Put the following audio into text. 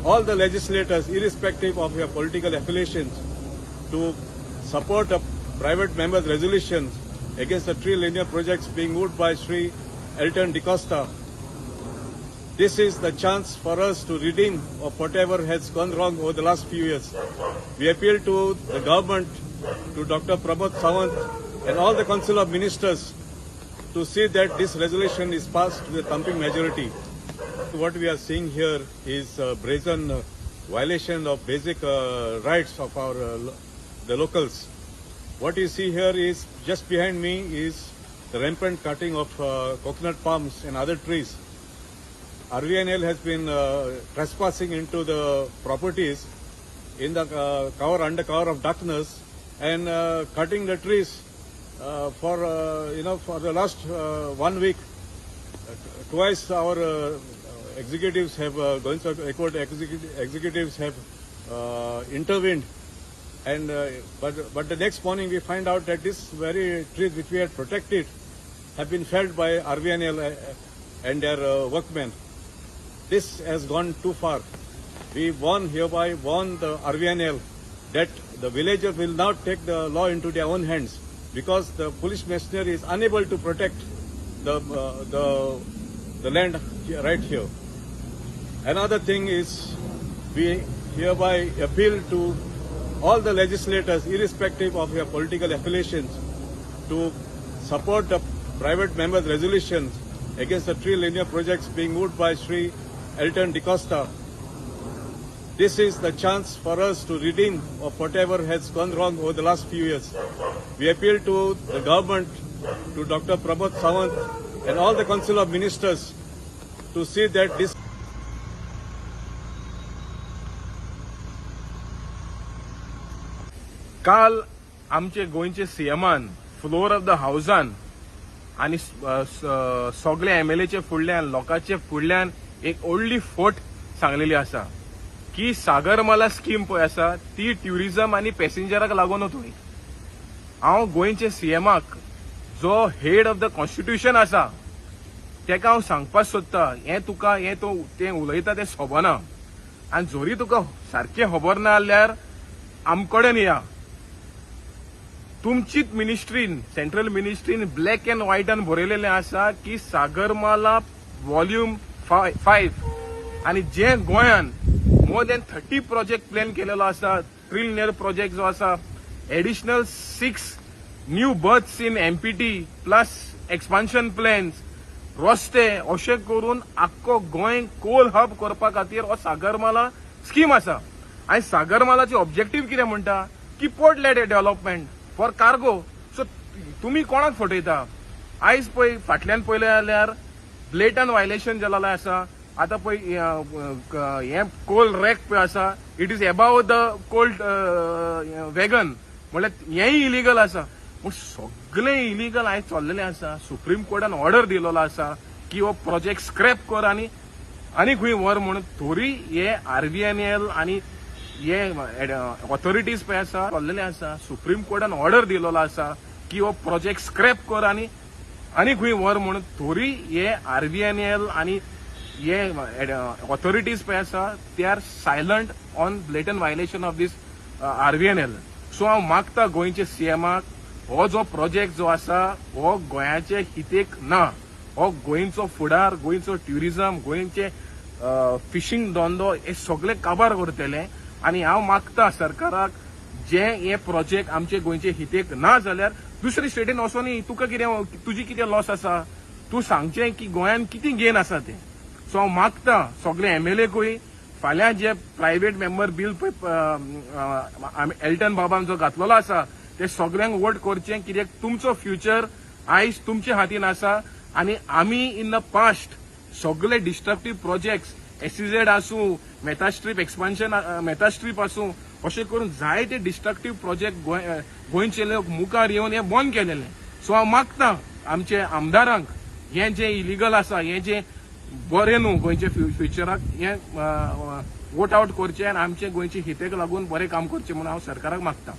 all the legislators, irrespective of your political affiliations, to support a private members' resolutions against the three linear projects being moved by Shri Elton D'Costa. This is the chance for us to redeem of whatever has gone wrong over the last few years. We appeal to the government, to Dr. Pramod Sawant and all the Council of Ministers to see that this resolution is passed with a thumping majority. What we are seeing here is a brazen violation of basic rights of our the locals. What you see here is just behind me is the rampant cutting of coconut palms and other trees. RVNL has been trespassing into the properties in the cover under cover of darkness and cutting the trees for for the last 1 week. Twice our executives have Goencho Accord executives have intervened, and but the next morning we find out that this very trees which we had protected have been felled by RVNL and their workmen. This has gone too far. We hereby warn the RVNL that the villagers will not take the law into their own hands, because the police machinery is unable to protect the land right here. Another thing is, we hereby appeal to all the legislators, irrespective of your political affiliations, to support the private members' resolutions against the three linear projects being moved by Shri Elton D'Costa. This is the chance for us to redeem of whatever has gone wrong over the last few years. We appeal to the government, to Dr. Pramod Sawant and all the Council of Ministers to see that this काल आमचे गोंयचे सीएमान floor of the हावसान आनी सगळे एमएलएचे फुडल्यान लोकांचे फुडल्यान एक व्हडली फोट सांगलेली आसा की सागरमाला स्कीम पळय आसा ती ट्युरिजम आनी पॅसेंजराक लागूनच थंय. हांव गोंयचे सीएमाक जो हेड ऑफ the constitution आसा तेका हांव सांगपाक सोदता, हें तुका हें तो तें उलयता तें सोबना आनी जरी तुका सारकें खबर ना जाल्यार आमकडेन या. तुमचीच मिनिस्ट्रीन, सेंट्रल मिनिस्ट्रीन ब्लॅक अँड व्हायटान बरयलेलें आसा की सागरमाला वॉल्यूम 5 आनी जे गोंयान मोर दॅन 30 प्रोजेक्ट प्लॅन केलेलो आसा, ट्रिलियनर प्रोजेक्ट जो आसा, additional 6 new berths in MPT plus expansion plans, रस्ते अशें करून आख्खो गोंय कोल हब करपा खातीर हो सागरमाला स्कीम आसा. आनी सागरमालाची ऑब्जेक्टीव कितें म्हणटा की port led development for cargo. So तुमी कोणाक फटयता? आयज पळय फाटल्यान पळयलें जाल्यार ब्लेटन व्हायलेशन जालेलें आसा. आतां पळय हें कोल रॅक पळय आसा, it is above the coal wagon, म्हणल्यार हेंय इलिगल आसा. पूण सगळें इलिगल आयज चल्लेलें आसा. सुप्रीम कोर्टान ऑर्डर दिलेलो आसा की हो प्रोजेक्ट स्क्रॅप कर आनी आनी खंय व्हर म्हणून. तरी हे आरव्हीएनएल आनी हे ऑथॉरिटीज पळय आसा चल्लेलें आसा. सुप्रीम कोर्टान ऑर्डर दिलेलो आसा की हो प्रोजेक्ट स्क्रॅप कर आनी आनी खंय व्हर म्हणून. तरी हे आरव्हीएनएल आनी हे ऑथॉरिटीज पळय आसा they are silent on blatant violation of this RVNL. So हांव मागता गोंयचे सीएमाक हो जो प्रोजेक्ट जो आसा हो गोंयाचे हितेक ना. हो गोंयचो फुडार, गोंयचो ट्युरिजम, गोंयचे फिशींग धंदो हे सगळे काबार करतले. आनी हांव मागता सरकाराक जे हे प्रोजेक्ट आमचे गोंयचे हितेक ना जाल्यार दुसरे स्टेटीन वचोनी तुका कितें तुजी कितें लॉस आसा तूं सांगचें की गोंयान कितें गेन आसा तें. सो हांव मागता सगळे एमएलएकूय फाल्यां जे प्रायवेट मेंबर बील पळय एल्टन बाबान जो घातलेलो आसा ते सगळ्यांक वोट करचें, कित्याक तुमचो फ्युचर आयज तुमच्या हातीन आसा. आनी आमी इन the past सगळे डिस्ट्रक्टीव प्रोजेक्ट्स एसईझेड आसूं, Mehta strip expansion, Mehta strip आसूं, अशें करून जायते डिस्ट्रक्टीव प्रोजेक्ट गोंयचे लोक मुखार येवन हे बंद केलेले. सो हांव मागता आमचे आमदारांक हें जें इलिगल आसा, हें जें बरें न्हू गोंयचे फ्युचराक, हें वोट आवट करचें आनी आमचे गोंयचे हितेक लागून बरें काम करचें म्हणून हांव सरकाराक मागता.